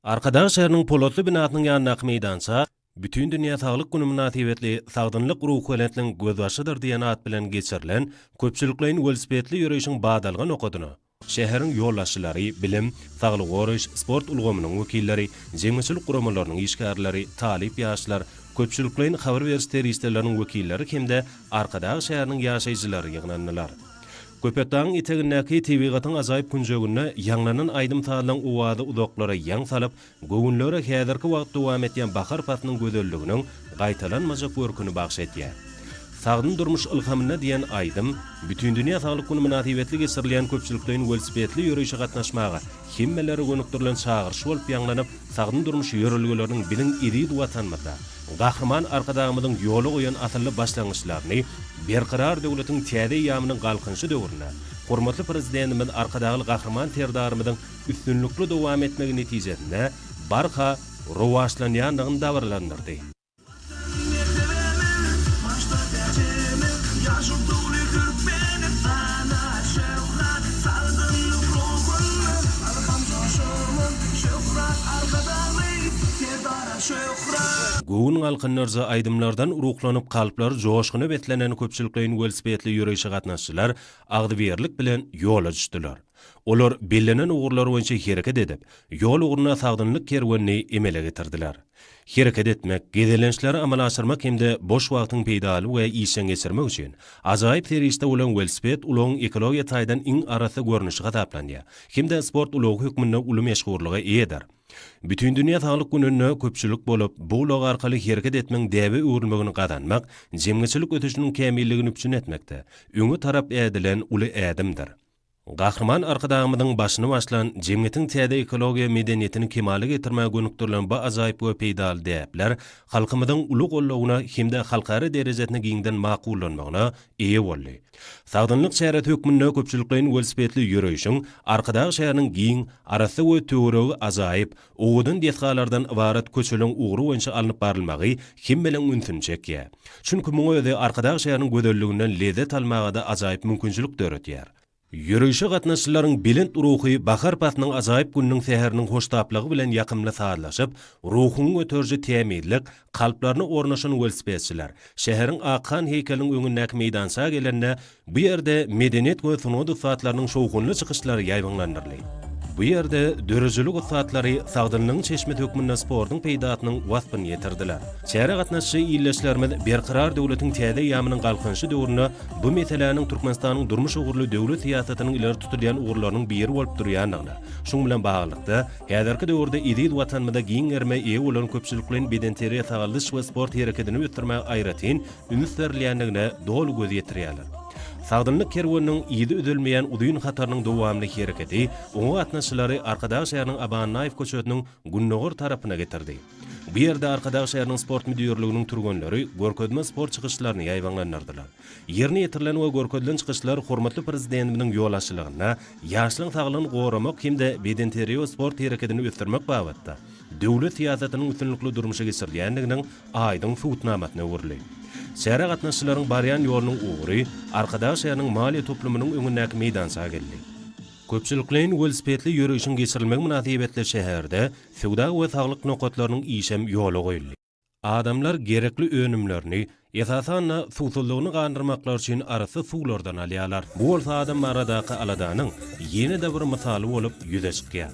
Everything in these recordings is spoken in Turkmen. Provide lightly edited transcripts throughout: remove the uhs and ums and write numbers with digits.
Arkadag şäheriniň Polatly binasynyň ýanyndaky meýdança Bütindünýä saglyk güni mynasybetli Sagdynlyk ruhubelentligiň gözbaşydyr diýen at bilen geçirilen köpçülikleýin welosipedli ýörişiň badalga nokadyna şäheriň ýolbaşçylary, bilim, saglygy goraýyş, sport ulgamynyň wekilleri, jemgyýetçilik guramalarynyň işgärleri, talyp ýaşlar, köpçülikleýin habar beriş serişdeleriniň wekilleri hem-de Arkadag şäheriniň ýaşaýjylary ýygnandylar. Köpetdagyň etegindäki tebigatyň ajaýyp künjeginde ýaňlanan aýdym-sazlaryň owazy uzaklara ýaň salyp, göwünlere häzirki wagt dowam edýän bahar paslynyň gözelliginiň gaýtalanmajak görküni bagyş edýär. Sagdyn durmuş ylhamynda diýen aýdym Bütindünýä saglyk güni mynasybetli geçirilýän köpçülikleýin welosipedli ýörişe gatnaşmaga hemmelere gönükdirilen çagyryş bolup ýaňlanyp, sagdyn durmuş ýörelgeleriniň biziň eziz Watanymyzda Gahryman Arkadagymyzyň ýola goýan asylly başlangyçlaryny Berkarar döwletiň täze eýýamynyň Galkynyşy döwründe hormatly Prezidentimiz Arkadagly Gahryman Serdarymyzyň üstünlikli dowam etmegi netijesinde barha rowaçlanýandygyny dabaralandyrdy. Watanyň mertebämiz, başda täjimiz, Ýaşyl tugly Türkmenistana şöhrat, Sagdynlyk ruhunda ylham joşumyz, Şöhrat Arkadagly Serdara şöhrat! Göwün galkyndyryjy aýdymlardan ruhlanyp kalplary joşguna beslenen köpçülikleýin welosipedli ýörişe gatnaşyjylar agzybirlik bilen ýola düşdüler. Olar bellenen ugurlar boýunça hereket edip, ýol ugrunda sagdynlyk kerwenini emele getirdiler. Hereket etmek, gezelençleri amala aşyrmak hem-de boş wagtyň peýdaly we işjeň geçirmek üçin ajaýyp serişde bolan welosiped ulagyň ekologiýa taýdan iň arassa görnüşi hasaplanýar hem-de sport ulagy hökmünde uly meşhurlyga eýedir. Bütindünýä saglyk gününde köpçülik bolup, bu ulag arkaly hereket etmegiň däbe öwrülmegini gazanmak jemgyýetçilik ösüşiniň kämilligini üpjün etmekde öňe tarap ädilen uly ädimdir. Gahryman Arkadagymyzyň başyny başlan, jemgyýetiň täze ekologiýa medeniýetini kemala getirmäge gönükdirilen bu ajaýyp we peýdaly däpler halkymyzyň uly goldawyna hem-de halkara derejesinde giňden makullanmagyna eýe boldy. Sagdynlyk çäresi hökmünde köpçülikleýin welosipedli ýöreýşiň Arkadag şäheriniň giň, arassa we töweregi ajaýyp, owadan desgalardan ybarat köçeleň ugry boýunça alnyp barylmagy hemmeleň ünsüni çekýär. Çünki muň özi Arkadag şäheriniň gözelliginden lezzet almaga-da ajaýyp mümkinçilik döredýär. Ýörişe gatnaşyjylaryň belent ruhy bahar paslynyň ajaýyp gününiň säheriniň hoştaplygy bilen ýakymly sazlaşyp, ruhuňy göteriji tämizlik kalplaryna ornaşan welosipedçiler şäheriň Akhan heýkeliniň öňündäki meýdança gelende, Bu ýerde medeniýet we sungat ussatlarynyň şowhunly çykyşlary ýaýbaňlandyryldy. Bu ýerde döredijilik ussatlary sagdynlygyň çeşmesi hökmünde sportuň peýdasynyň waspyny ýetirdiler. Çärä gatnaşyjy ildeşlerimiz Berkarar döwletiň täze eýýamynyň Galkynyşy döwründe bu meseläniň Türkmenistanyň durmuş ugurly döwlet syýasatynyň ileri tutulýan ugurlarynyň biri bolup durýandygyna, şunuň bilen baglylykda, häzirki döwürde eziz Watanymyzda giň gerime eýe bolan köpçülikleýin bedenterbiýe-sagaldyş we sport hereketini ösdürmäge aýratyn üns berilýändigine doly göz ýetirýärler. Sagdynlyk kerweniniň yzy üzülmeýän uzyn hatarynyň dowamly hereketi oňa gatnaşyjylary Arkadag şäheriniň Aba Annaýew köçesiniň gündogar tarapyna getirdi. Bu ýerde Arkadag şäheriniň sport müdirliginiň türgenleri görkezme sport çykyşlaryny ýaýbaňlandyrdylar. Ýerine ýetirilen we görkezilen çykyşlar hormatly Prezidentimiziň ýolbaşçylygynda ýaşlaryň saglygyny goramak hem-de bedenterbiýe we sport hereketini ösdürmek babatda döwlet syýasatynyň üstünlikli durmuşa geçirilýändiginiň aýdyň subutnamasyna öwrüldi. Çärä gatnaşyjylaryň barýan ýolunyň ugry Arkadag şäheriniň maliýe toplumynyň öňündäki meýdança geldi. Köpçülikleýin welosipedli ýörişiň geçirilmegi mynasybetli şäherde söwda we saglyk nokatlarynyň işem ýola goýuldy. Adamlar gerekli önümlerini, esasan-da, suwsuzlygyny gandyrmaklary üçin arassa suwlardan alýarlar. Bu bolsa adam baradaky aladanyň ýene-de bir mysaly bolup ýüze çykýar.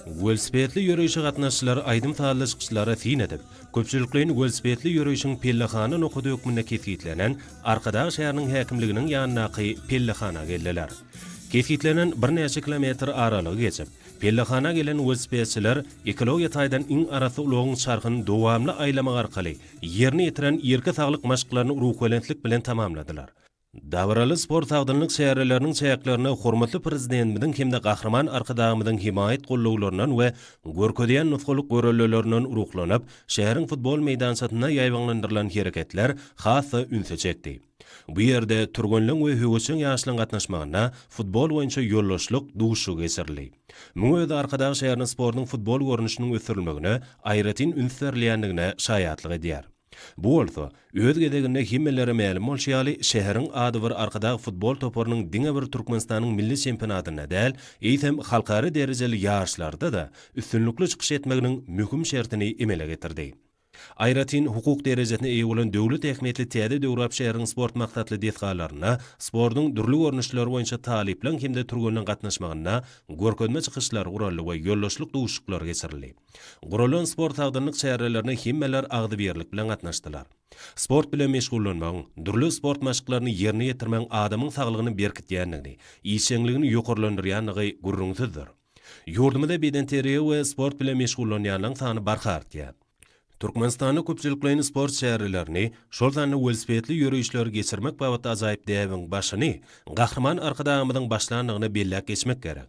Welosipedli ýörişe gatnaşyjylar aýdym-sazly çykyşlara syn edip, Köpçülikleýin welosipedli ýörişiň pellehana nokady hökmünde kesgitlenen Arkadag şäheriniň häkimliginiň ýanyndaky pellehana geldiler. Kesgitlenen birnäçe kilometr aralygy geçip, pellehana gelen welosipedçiler ekologiýa taýdan iň arassa ulagyň çarhyny dowamly aýlamak arkaly ýerine ýetiren irki saglyk maşklaryny ruhubelentlik bilen tamamladylar. Dabaraly sport-sagdynlyk çäreleriniň çäklerinde hormatly Prezidentimiziň hem-de Gahryman Arkadagymyzyň hemaýat-gollawlaryndan we görkezýän nusgalyk göreldelerinden ruhlanyp, şäheriň futbol meýdançasynda ýaýbaňlandyrylan hereketler has-da ünsi çekdi. Bu ýerde türgenleň we höwesjeň ýaşlaryň gatnaşmagynda futbol boýunça ýoldaşlyk duşuşygy geçirildi. Muňa özi Arkadag şäheriniň sportuň futbol görnüşiniň ösdürilmegine aýratyn üns berilýändigine şaýatlyk edýär. Bu bolsa, öz gezeginde hemmelere mälim bolşy ýaly, şäheriň adybir Arkadag futbol toparynyň diňe bir Türkmenistanyň milli çempionatynda däl, eýsem, halkara derejeli ýaryşlarda-da üstünlikli çykyş etmeginiň möhüm şertini emele getirdi. Aýratyn hukuk derejesine eýe bolan döwlet ähmiýetli täze döwrebap şäheriň sport maksatly desgalarynda sportuň dürli görnüşleri boýunça talyplaryň hem-de türgenleriň gatnaşmagynda görkezme çykyşlary guraldy we ýoldaşlyk duşuşyklary geçirildi. Guralan sport-sagdynlyk çärelerine hemmeler agzybirlik bilen gatnaşdylar. Sport bilen meşgullanmagyň, dürli sport maşklaryny ýerine ýetirmegiň adamyň saglygyny berkitýändigini, işjeňligini ýokarlandyrýandygy gürrüňsizdir. Ýurdumyzda bedenterbiýe we sport bilen meşgullanýanlaryň sany barha artýar. Türkmenistanda köpçülikleýin sport çärelerini, şol sanda welosipedli ýörişleri geçirmek babatda ajaýyp däbiň başyny Gahryman Arkadagymyzyň başlandygyny belläp geçmek gerek.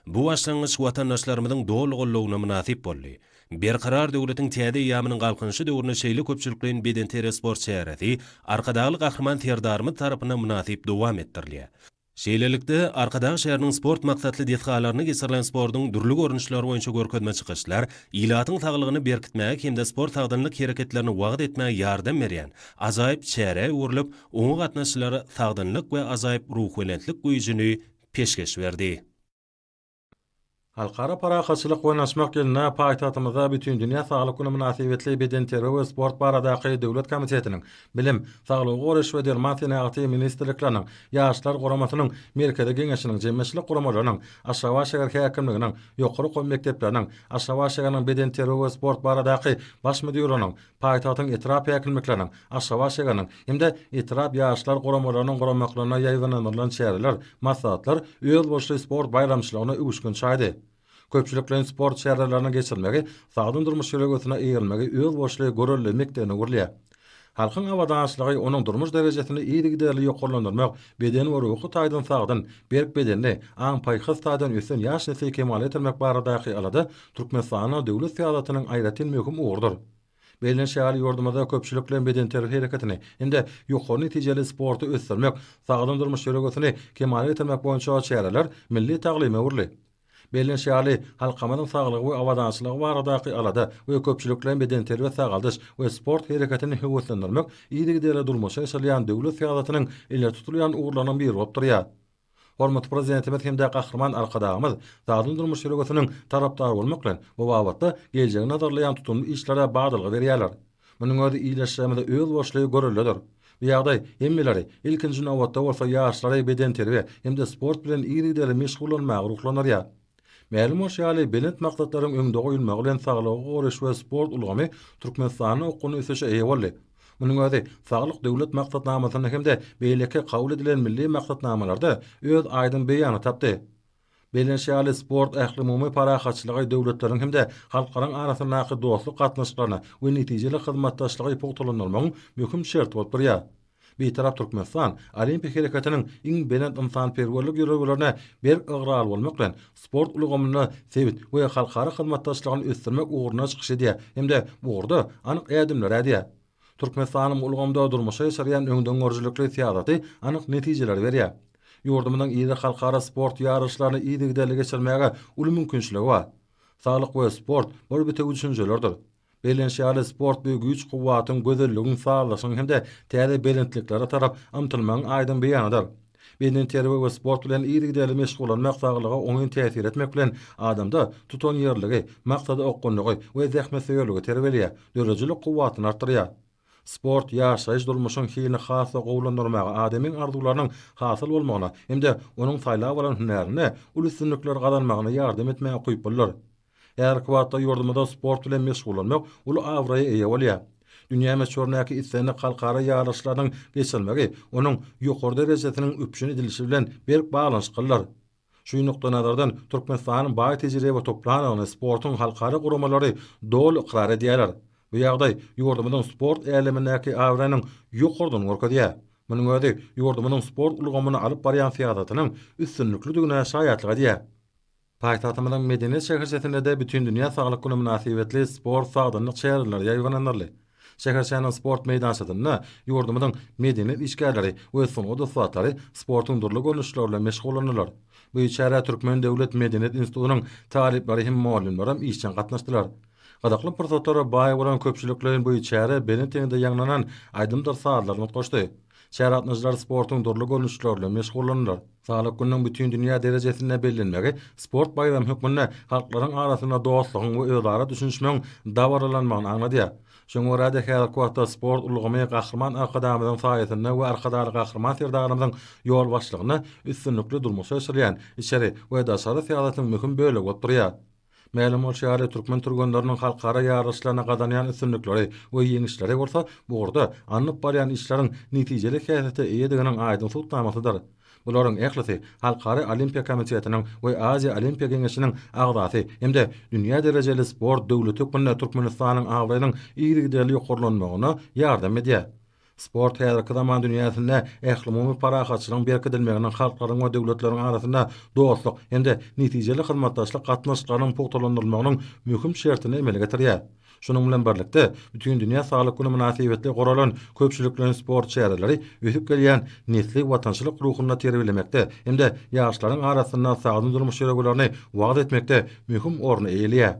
Bu başlangyç watandaşlarymyzyň doly goldawyna mynasyp boldy. Berkarar döwletiň täze eýýamynyň Galkynyşy döwründe şeýle köpçülikleýin bedenterbiýe-sport çäresi Arkadagly Gahryman Serdarymyz tarapyndan mynasyp dowam etdirilýär. Şeýlelikde, Arkadag şäheriniň sport maksatly desgalarynda geçirilen sportuň dürli görnüşleri boýunça görkezme çykyşlar ilatyň saglygyny berkitmäge hem-de sport-sagdynlyk hereketlerini wagyz etmäge ýardam berýän ajaýyp çärä öwrülip, oňa gatnaşyjylara sagdynlyk we ajaýyp ruhubelentlik güýjüni peşgeş berdi. Halkara parahatçylyk we ynanyşmak ýylynda paýtagtymyzda Bütindünýä saglyk güni mynasybetli Bedenterbiýe we sport baradaky döwlet komitetiniň, Bilim, Saglygy goraýyş we derman senagaty ministrlikleriniň, Ýaşlar guramasynyň Merkezi geňeşiniň, jemgyýetçilik guramalarynyň, Aşgabat şäher häkimliginiň, ýokary okuw mekdepleriniň, Aşgabat şäheriniň Bedenterbiýe we sport baradaky Baş müdirliginiň, paýtagtyň etrap häkimlikleriniň, Aşgabat şäheriniň hem-de etrap ýaşlar guramalarynyň guramaklarynda ýaýbaňlandyrylan çäreler, maslahatlar özboluşly sport baýramçylygyna öwüşgin çaýdy. Köpçülikleýin sport çäreleriniň geçirilmegi sagdyn durmuş ýörelgesine eýerilmegi özboluşly görelde mekdebine öwrülýär. Halkyň abadançylygy, onuň durmuş derejesini yzygiderli ýokarlandyrmak, beden we ruhy taýdan sagdyn, berk bedenli, aň-paýhas taýdan ösen ýaş nesli kemala getirmek baradaky alada Türkmenistanda döwlet syýasatynyň aýratyn möhüm ugrudyr. Bellenişi ýaly, ýurdumyzda köpçülikleýin bedenterbiýe hereketini hem-de ýokary netijeli sporty ösdürmek, sagdyn durmuş ýörelgesini kemala getirmek boýunça çäreler milli taglyma öwrüldi. Bellenişi ýaly, halkymyzyň saglygy we abadançylygy baradaky alada we köpçülikleýin bedenterbiýe-sagaldyş we sport hereketini höweslendirmek yzygiderli durmuşa geçirilýän döwlet syýasatynyň ileri tutulýan ugurlarynyň biri bolup durýar. Hormatly Prezidentimiz hem-de Gahryman Arkadagymyz sagdyn durmuş ýörelgesiniň tarapdary bolmak bilen, bu babatda geljegi nazarlaýan tutumly işlere badalga berýärler. Munuň özi ildeşlerimize özboluşly göreldedir. Bu ýagdaý hemmeleri, ilkinji nobatda bolsa ýaşlary bedenterbiýe hem-de sport bilen yzygiderli meşgullanmaga ruhlandyrýar. Mälim bolşy ýaly, belent maksatlaryň öňde goýulmagy bilen saglygy goraýyş we sport ulgamy Türkmenistanda okgunly ösüşe eýe boldy. Munuň özi Saglyk Döwlet maksatnamasynda hem-de beýleki kabul edilen milli maksatnamalarda öz aýdyň beýanyny tapdy. Bellenişi ýaly, sport ählumumy parahatçylygy, döwletleriň hem-de halklaryň arasyndaky dostluk gatnaşyklaryny we netijeli hyzmatdaşlygy pugtalandyrmagyň möhüm şerti bolup durýar. Bitarap Türkmenistan Olimpiýa hereketiniň iň belent ynsanperwerlik ýörelgelerine berk ygrarly bolmak bilen, sport ulgamynda sebit we halkara hyzmatdaşlygyny ösdürmek ugrunda çykyş edýär hem-de bu ugurda anyk ädimleri ädýär. Türkmenistanyň bu ulgamda durmuşa geçirýän öňdengörüjilikli syýasaty anyk netijeleri berýär. Ýurdumyzyň iri halkara sport ýaryşlaryny yzygiderli geçirmäge uly mümkinçiligi bar. Saglyk we sport bir bitewi düşünjelerdir. Bellenişi ýaly, sport bu güýç-kuwwatyň, gözelligiň, sazlaşygyň hem-de täze belentliklere tarap ymtylmagyň aýdyň beýanydyr. Bedenterbiýe we sport bilen yzygiderli meşgullanmak saglyga oňyn täsir etmek bilen, adamda tutanýerliligi, maksada okgunlygy we zähmetsöýerligi terbiýeleýär, döredijilik kuwwatyny artdyrýar. Sport ýaşaýyş durmuşyň hilini has-da gowulandyrmaga, adamyň arzuwlarynyň hasyl bolmagyna hem-de onuň saýlap alan hünärinde uly üstünlikler gazanmagyna ýardam etmäge ukyplydyr. Häzirki wagtda ýurdumyzda sport bilen meşgullanmak uly abraýa eýe bolýar. Dünýä möçberindäki islendik halkara ýaryşlarynyň geçirilmegi onuň ýokary derejesiniň üpjün edilişi bilen berk baglanyşyklydyr. Şu nukdaýnazardan, Türkmenistanyň baý tejribe toplandygyny sportuň halkara guramalary doly ykrar edýärler. Bu ýagdaý ýurdumyzyň sport älemindäki abraýynyň ýokarydygyny görkezýär. Munuň özi ýurdumyzyň sport ulgamynda alyp barýan syýasatynyň üstünliklidigine şaýatlyk edýär. Paýtagtymyzyň Medeniýet şäherçesinde-de Bütindünýä saglyk güni mynasybetli sport-sagdynlyk çäreleri ýaýbaňlandyryldy. Şäherçäniň sport meýdançasynda ýurdumyzyň medeniýet işgärleri we sungat ussatlary sportuň dürli görnüşleri bilen meşgullandylar. Bu çärä Türkmen döwlet medeniýet institutynyň talyplary hem mugallymlaram işjeň gatnaşdylar. Gyzykly pursatlara baý bolan köpçülikleýin bu çäre belent ýeňde ýaňlanan aýdymdyr sazlar bilen utgaşdy. Çärä gatnaşyjylar sportuň dürli görnüşleri bilen meşgullandylar. Saglyk gününiň bütindünýä derejesinde bellenmegi sport baýramy hökmünde halklaryň arasynda dostlugyň we özara düşünişmegiň dabaralanmagyny aňladýar. Şoňa görä-de, häzirki wagtda sport ulgamy Gahryman Arkadagymyzyň saýasynda we Arkadagly Gahryman Serdarymyzyň ýolbaşçylygynda üstünlikli durmuşa geçirilýän içeri we daşary syýasatyň möhüm bölegi bolup durýar. Mälim bolşy ýaly, türkmen türgenleriniň halkara ýaryşlarynda gazanýan üstünlikleri we ýeňişleri bolsa bu ugurda alnyp barýan işleriň netijeli häsiýete eýediginiň aýdyň subutnamasydyr. Bularyň ählisi Halkara Olimpiýa komitetiniň we Aziýa Olimpiýa Geňeşiniň agzasy hem-de dünýä derejeli sport döwleti hökmünde Türkmenistanyň abraýynyň yzygiderli ýokarlanmagyna ýardam edýär. Sport häzirki zaman dünýäsinde ählumumy parahatçylygyň berkidilmeginiň, halklaryň we döwletleriň arasynda dostluk hem-de netijeli hyzmatdaşlyk gatnaşyklarynyň pugtalandyrylmagynyň möhüm şertini emele getirýär. Şunuň bilen birlikde, Bütindünýä saglyk güni mynasybetli guralan köpçülikleýin sport çäreleri ösüp gelýän nesli watançylyk ruhunda terbiýelemekde hem-de ýaşlaryň arasynda sagdyn durmuş ýörelgelerini wagyz etmekde möhüm orny eýeleýär.